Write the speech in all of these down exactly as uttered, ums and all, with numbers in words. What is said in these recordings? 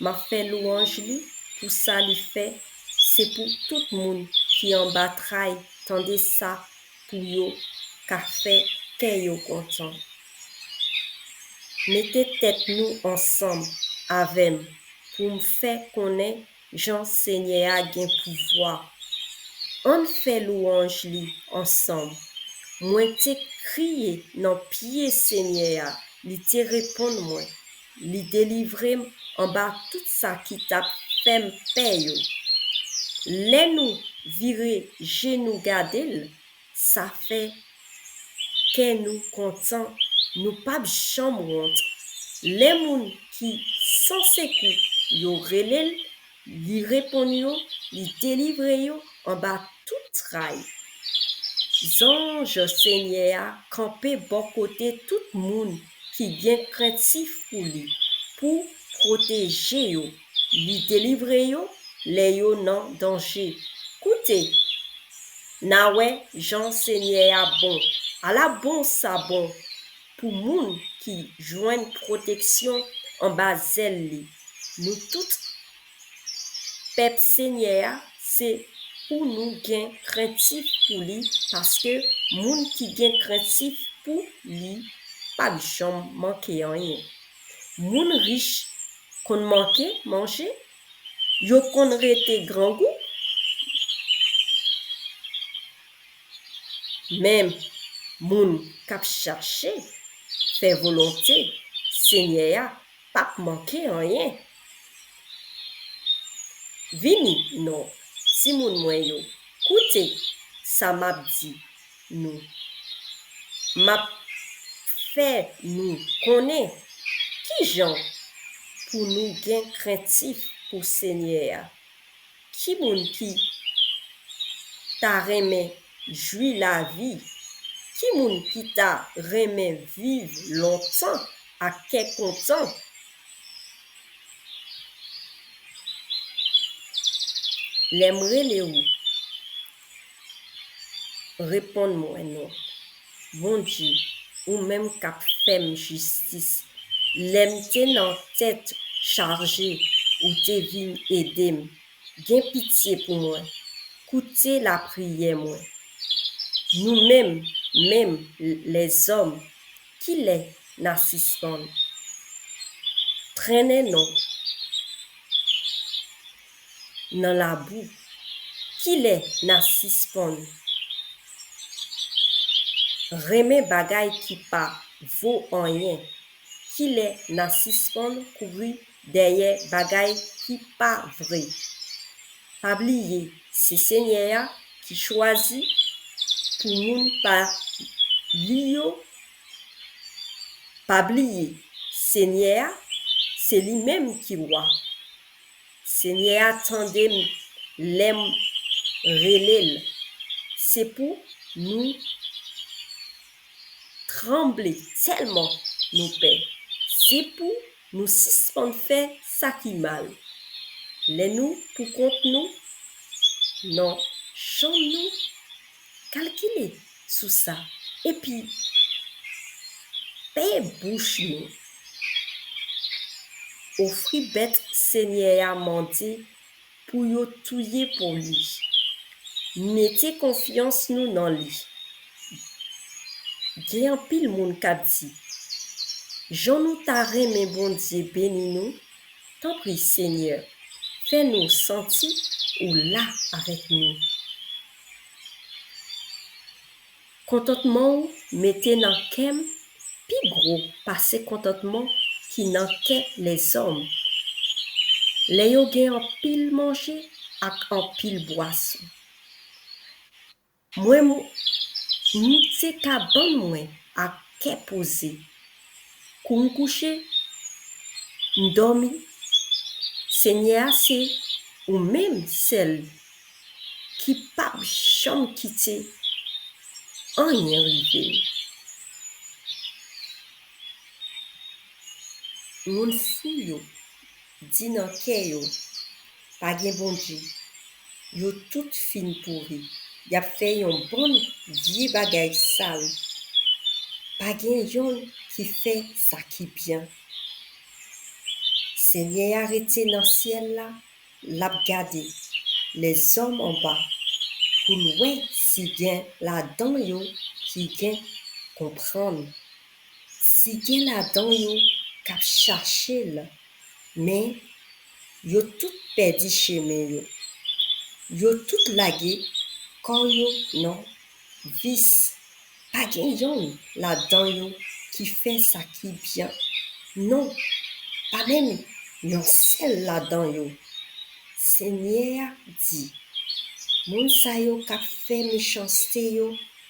M ap fè lwanj li pou sa li fè. Se pou tout moun ki anba tray tande sa pou yo ka fè kè yo kontan. Mete tèt nou ansanm avè m pou m fè konnen jan Senyè a gen pouvwa. Ann fè lwanj li ansanm. Mwen te kriye nan pye Senyè a, li te reponn mwen. Li delivre m anba tout sa ki t ap fè m pè yo. Lè nou vire je nou gade l, sa fè kè nou kontan, nou p ap janm wont. Lè moun ki san sekou yo rele l, li reponn yo, li delivre yo anba tout tray. Zanj Senyè a kanpe bò kote tout moun ki gen krentif pou li, pou pwoteje yo. Li delivre yo lè yo nan danje. Koute, n a wè jan Senyè a bon. Ala bon sa bon pou moun ki jwenn pwoteksyon anba zèl li. Nou tout, pèp Senyè a, se pou nou gen krentif pou li, paske moun ki gen krentif pou li p ap janm manke anyen. Moun rich konn manke manje, yo konn rete grangou. Men, moun k ap chache fè volonte Senyè a p ap manke anyen. Vini non, timoun mwen yo, koute sa m ap di nou. M ap fè nou konnen kijan pou nou gen krentif pou Senyè a. Ki moun ki ta renmen jwi lavi? Ki moun ki ta renmen viv lontan ak kè kontan? Lè m rele w, reponn mwen non. Bondye, ou menm k ap fè m jistis. Lè m te nan tèt chaje, ou te vin ede m. Gen pitye pou mwen. Koute lapriyè mwen. Nou menm, menm lèzòm, kilè n a sispann trennen non nan labou? Kilè n a sispann renmen bagay ki pa vo anyen? Kilè n a sispann kouri dèyè bagay ki pa vre? Pa bliye, se Senyè a ki chwazi pou moun pa li yo. Pa bliye, Senyè a, se li menm ki wa. Senyè a tande m lè m rele l. Se pou nou tranble tèlman nou pè. Se pou nou sispann fè sa ki mal. Lè nou poukont nou, nan chanm nou, kalkile sou sa, epi peye bouch nou. Ofri bèt Senyè a mande pou yo touye pou li. Mete konfyans nou nan li. Gen anpil moun k ap di, jan nou ta renmen Bondye beni nou, tanpri Senyè, fè nou santi ou la avèk nou. Kontantman w mete nan kè m pi gwo pase kontantman ki nan kè lèzòm, lè yo gen anpil manje ak anpil bwason. Mwen, m moute kabann mwen ak kè poze. Kou m kouche, m dòmi. Senyè a, se ou menm sèl ki p ap janm kite anyen rive m. Moun fou yo di nan kè yo, pa gen Bondye. Yo tout fin pouri. Y ap fè yon bann vye bagay sal. Pa gen yonn ki fè sa ki byen. Senyè a rete nan syèl la, l ap gade lèzòm anba pou l wè si gen ladan yo ki gen konprann, si gen ladan yo k ap chache l, men yo tout pèdi chemen yo. Yo tout lage kò yo nan vis. Pa gen yonn ladan yo ki fè sa ki byen. Non, pa menm yon sèl ladan yo. Senyè a di, moun sa yo k ap fè mechanste yo,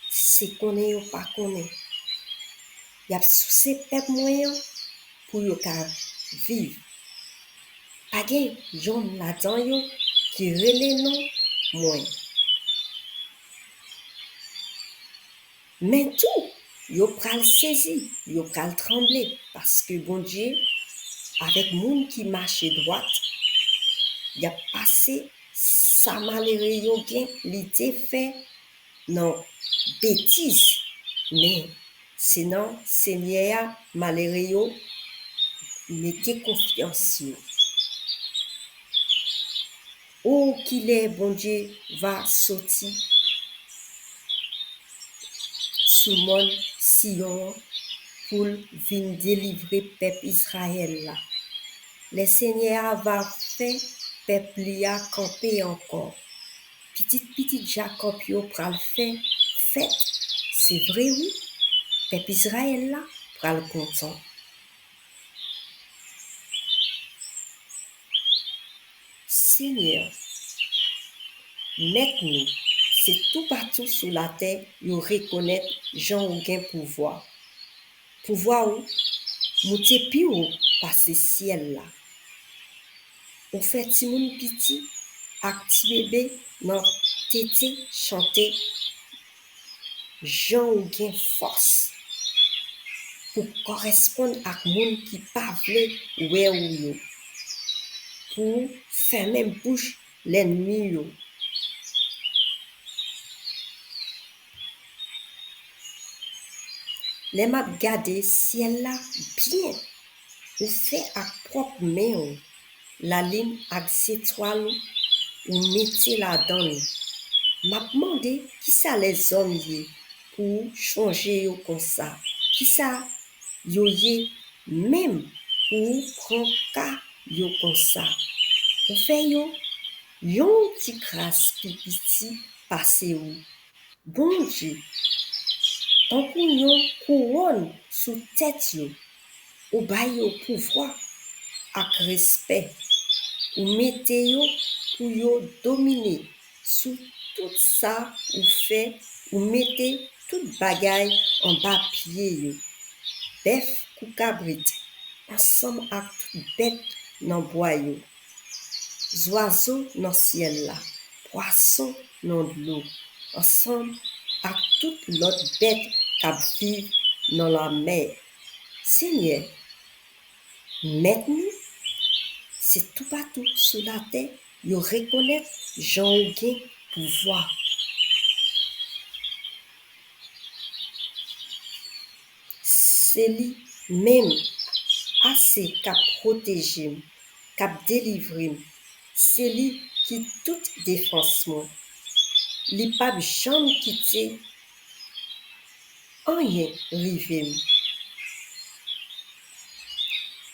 se konnen yo pa konnen. Y ap souse pèp mwen an pou yo ka viv. Pa gen yonn ladan yo ki rele non mwen. Men tou, yo pral sezi, yo pral tranble, paske Bondye avèk moun ki mache dwat, y ap pase sa malere yo gen lide fè nan betiz, men se nan Senyè a malere yo mete konfyans yo. O, kilè Bondye va soti sou mòn Siyon an pou l vin delivre pèp Izrayèl la? Lè Senyè a va fè pèp li a kanpe ankò. Pitit pitit Jakòb yo pral fè fèt. Se vre wi, pèp Izrayèl la pral kontan. Senyè, Mèt nou, se toupatou sou latè yo rekonèt jan ou gen pouvwa. Pouvwa ou moute pi wo pase syèl la. Ou fè timoun piti ak tibebe nan tete chante jan ou gen fòs pou kòresponn ak moun ki pa vle wè ou yo, pou ou fèmen bouch lènmi yo. Lè m ap gade syèl la byen, ou fè ak pwòp men w, lalin ak zetwal ou, ou mete ladan l. M ap mande kisa lèzòm ye pou ou chonje yo konsa? Kisa yo ye menm pou ou pran ka yo konsa? Ou fè yo yon ti kras pi piti pase ou. Bondye, tankou yon kouwòn sou tèt yo, ou bay yo pouvwa ak respè. Ou mete yo pou yo domine sou tout sa ou fè, ou mete tout bagay anba pye yo. Bèf kou kabrit, ansanm ak tout bèt nan bwa yo. Zwazo nan syèl la, pwason nan dlo, ansanm ak tout lòt bèt k ap viv nan lamè. Senyè, Mèt nou, se toupatou sou latè yo rekonèt jan ou gen pouvwa. Se li menm ase k ap pwoteje m, k ap delivre m. Se li ki tout defans mwen. Li p ap janm kite anyen rive m.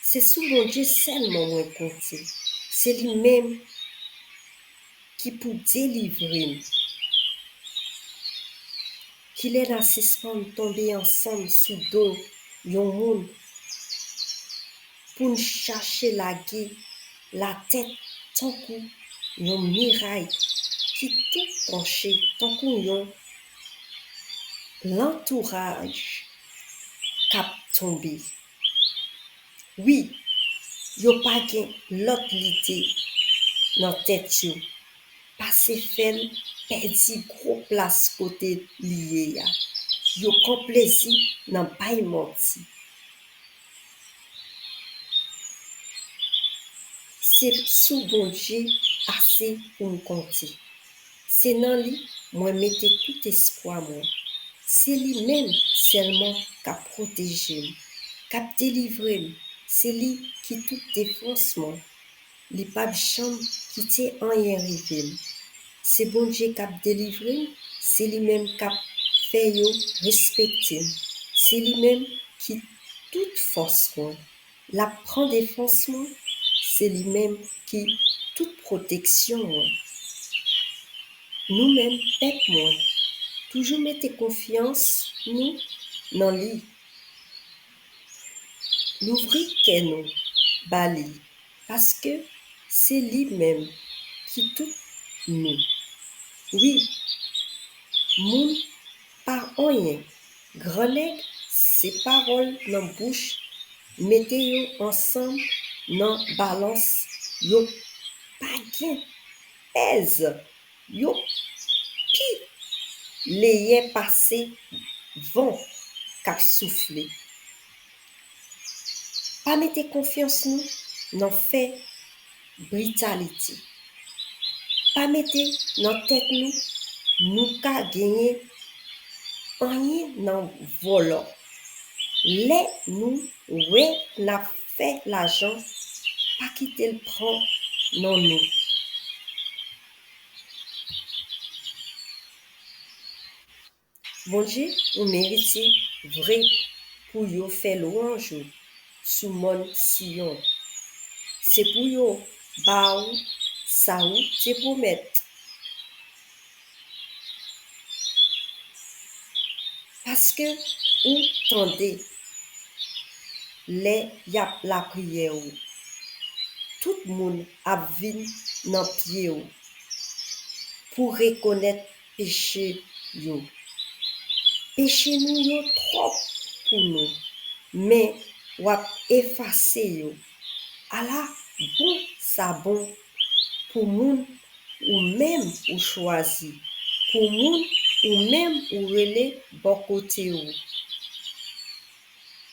Se sou Bondye sèlman mwen konte. Se li menm ki pou delivre m. Kilè n a sispann tonbe ansanm sou do yon moun pou n chache lage latèt tankou yon miray ki tou panche, tankou yon lantouraj k ap tonbe. Wi, yo pa gen lòt lide nan tèt yo pase fè l pèdi gwo plas kote li ye a. Yo pran plezi nan bay manti. Se sou Bondye ase pou m konte. Se nan li mwen mete tout espwa mwen. Se li menm sèlman k ap pwoteje m, k ap delivre m. Se li ki tout defans mwen. Li p ap janm kite anyen rive m. Se Bondye k ap delivre m, se li menm k ap fè yo respekte m. Se li menm ki tout fòs mwen. L ap pran defans mwen, se li menm ki tout pwoteksyon mwen. Nou menm, pèp mwen, toujou mete konfyans nou nan li. Louvri kè nou ba li, paske se li menm ki tout nou. Wi, moun pa anyen. Grannèg, se pawòl nan bouch, mete yo ansanm nan balans, yo pa gen pèz, yo pi leyè pase van k ap soufle. Pa mete konfyans nou nan fè britalite. Pa mete nan tèt nou nou ka genyen anyen nan vòlò. Lè nou wè n ap fè lajan, pa kite l pran nan nou. Bondye, ou merite vre pou yo fè lwanj ou sou mòn Siyon. Se pou yo ba ou sa ou te pwomèt. Paske ou tande lè y ap lapriyè ou. Tout moun ap vin nan pye ou pou rekonèt peche yo. Peche nou yo twòp pou nou, men w ap efase yo. Ala bon sa bon pou moun ou menm ou chwazi, pou moun ou menm ou rele bò kote ou.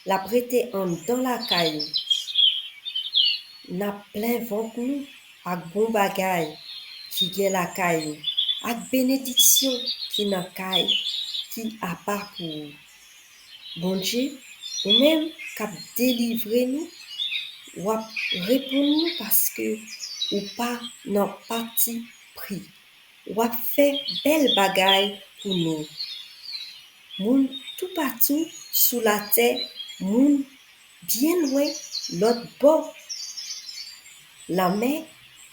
L ap rete anndan lakay ou. N ap plen vant nou ak bon bagay ki gen lakay ou, ak benediksyon ki nan kay ki apa pou ou. Bondye, ou menm k ap delivre nou, w ap reponn nou paske ou pa nan patipri. W ap fè bèl bagay pou nou. Moun toupatou sou latè, moun byen lwen lòt bò lanmè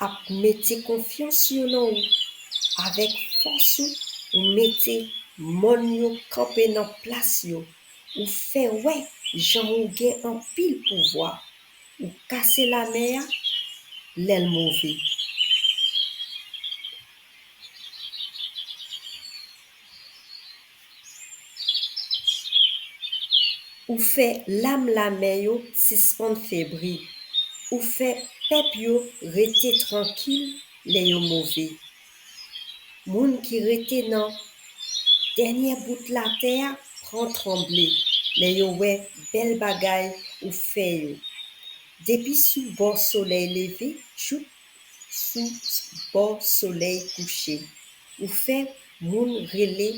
ap mete konfyans yo nan ou. Avèk fòs ou, ou mete mòn yo kanpe nan plas yo. Ou fè wè jan ou gen anpil pouvwa. Ou kase lamè a lè l move. Ou fè lam lamè yo sispann febri. Ou fè pèp yo rete trankil lè yo move. Moun ki rete nan dènyè bout latè a pran tranble lè yo wè bèl bagay ou fè yo. Depi sou bò solèy leve jouk sou bò solèy kouche, ou fè moun rele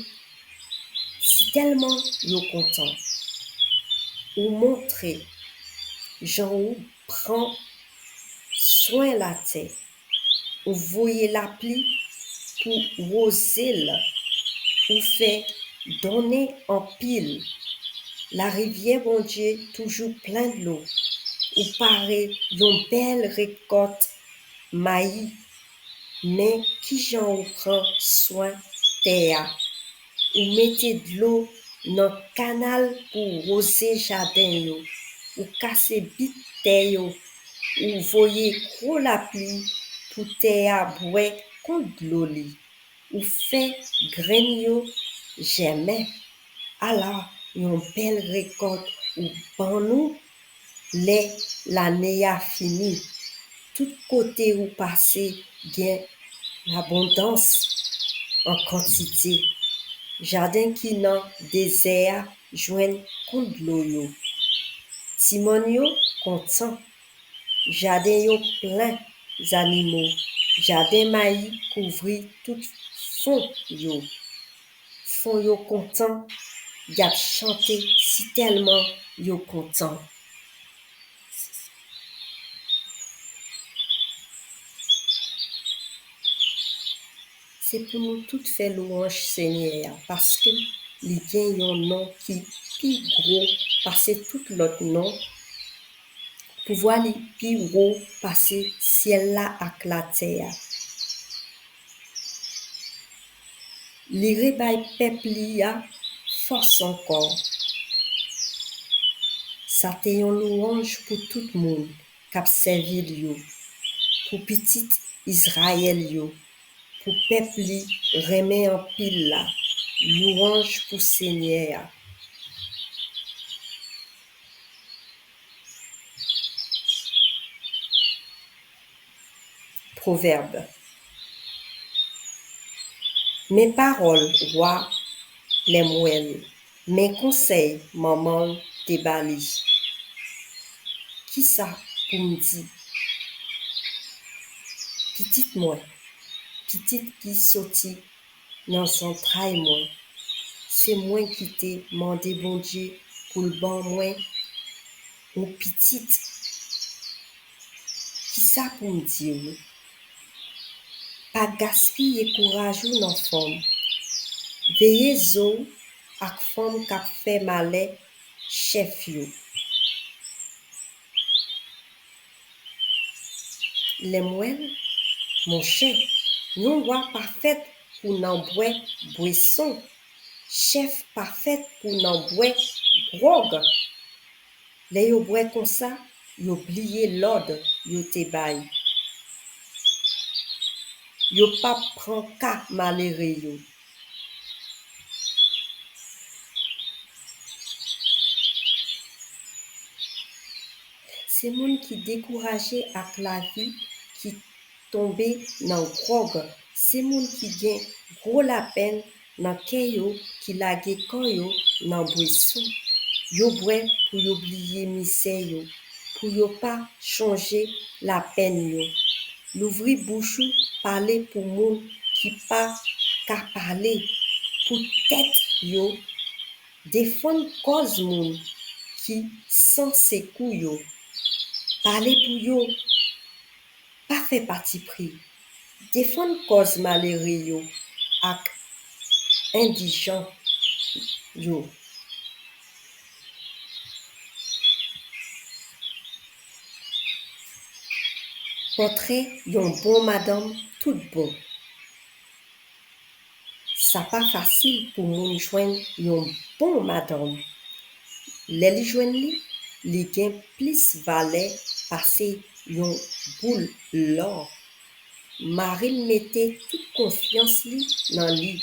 sitèlman yo kontan. Ou montre jan ou pran swen latè. Ou voye lapli pou woze l. Ou fè donnen anpil. Larivyè Bondye toujou plen dlo. Ou pare yon bèl rekòt mayi. Men kijan ou pran swen tè a. Ou mete dlo nan kanal pou woze jaden yo. Ou kase bit tè yo. Ou voye gwo lapli pou tè a bwè kont dlo li. Ou fè grenn yo jèmen. Ala yon bèl rekòt ou ban nou lè lane a fini. Tout kote ou pase gen labondans an kantite. Jaden ki nan dezè a jwenn kont dlo yo. Timoun yo kontan. Jaden yo plen zannimo. Jaden mayi kouvri tout fon yo. Fon yo kontan, y ap chante sitèlman yo kontan. Se pou nou tout fè lwanj Senyè a, paske li gen yon non ki pi gwo pase tout lòt non. Pouvwa li pi wo pase syèl la ak latè a. Li rebay pèp li a fòs ankò. Sa te yon lwanj pou tout moun k ap sèvi l yo, pou pitit Izrayèl yo, pou pèp li renmen anpil la. Lwanj pou Senyè a. Pwovèb. Men pawòl wa Lèmwèl, men konsèy manman l te ba li. Kisa pou m di? Pitit mwen, pitit ki soti nan zantray mwen. Se mwen ki te mande Bondye pou l ban mwen yon pitit. Kisa pou m di w? Pa gaspiye kouraj ou nan fanm. Veye zo w ak fanm k ap fè malè chèf yo. Lèmwèl, monchè, yon wa pa fèt pou nan bwè bweson, chèf pa fèt pou nan bwè gwòg. Lè yo bwè konsa, yo bliye lòd yo te bay. Yo p ap pran ka malere yo. Se moun ki dekouraje ak lavi ki tonbe nan gwòg. Se moun ki gen gwo lapenn nan kè yo ki lage kò yo nan bweson. Yo bwè pou yo bliye mizè yo, pou yo pa chonje lapenn yo. Louvri bouch ou, pale pou moun ki pa ka pale, pou tèt yo. Defann kòz moun ki san sekou yo. Pale pou yo. Pa fè patipri. Defann kòz malere yo ak endijan yo. Pòtrè yon bon madanm tout bon. Sa pa fasil pou moun jwenn yon bon madanm. Lè li jwenn li, li gen plis valè pase yon boul lò. Mari l mete tout konfyans li nan li.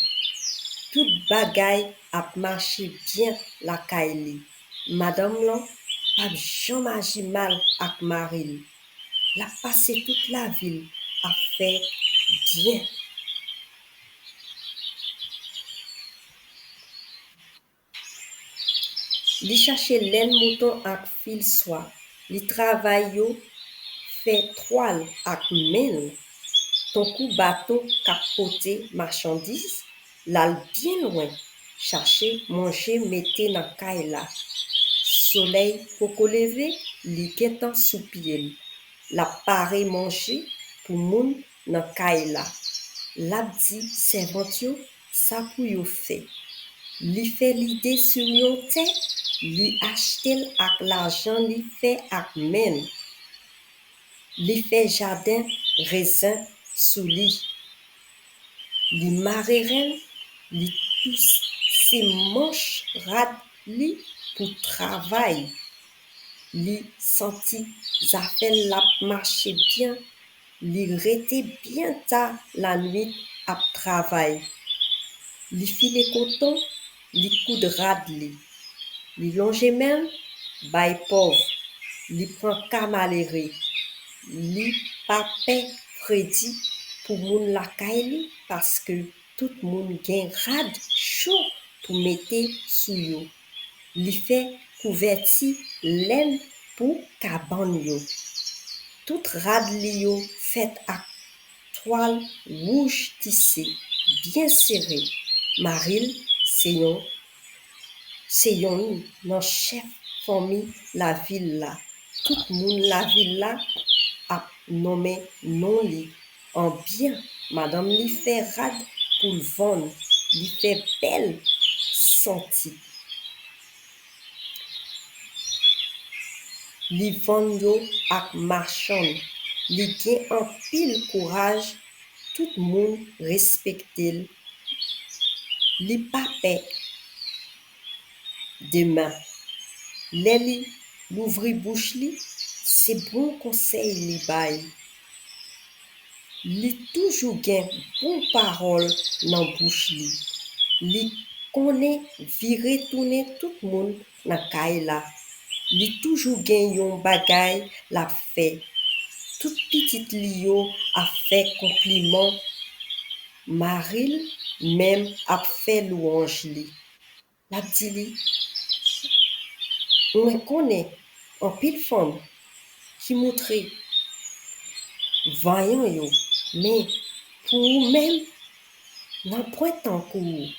Tout bagay ap mache byen lakay li. Madanm lan p ap janm aji mal ak mari l. L ap pase tout lavi l ap fè byen. Li chache lèn mouton ak fil swa. Li travay yo, fè twal ak men l. Tankou bato k ap pote machandiz, l al byen lwen chache manje mete nan kay la. Solèy poko leve, li gentan sou pye l. L ap pare manje pou moun nan kay la. L ap di sèvant yo sa pou yo fè. Li fè lide sou yon tè, li achte l ak lajan li fè ak men l. Li fè jaden rezen sou li. Li mare ren l, li touse manch rad li pou travay. Li santi zafè l ap mache byen. Li rete byen ta lannuit ap travay. Li file koton, li koud rad li. Li lonje men l bay pòv. Li pran ka malere. Li pa pè fredi pou moun lakay li, paske tout moun gen rad cho pou mete sou yo. Li fè kouvèti lèn pou kabann yo. Tout rad li yo fèt ak twal wouj tise, byen sere. Mari l se yon, se yonn nan chèf fanmi lavil la. Tout moun lavil la ap nonmen non li an byen. Madanm li fè rad pou l vann, li fè bèl santi. Li vann yo ak machann. Li gen anpil kouraj, tout moun respekte l. Li pa pè. Demen, lè li louvri bouch li, se bon konsèy li bay. Li toujou gen bon pawòl nan bouch li. Li konnen vire tounen tout moun nan kay la. Li toujou gen yon bagay l ap fè. Tout pitit li yo ap fè konpliman. Mari l menm ap fè lwanj li. L ap di li, mwen konnen anpil fanm ki moutre vanyan yo, men pou ou menm, nanpwen tankou ou.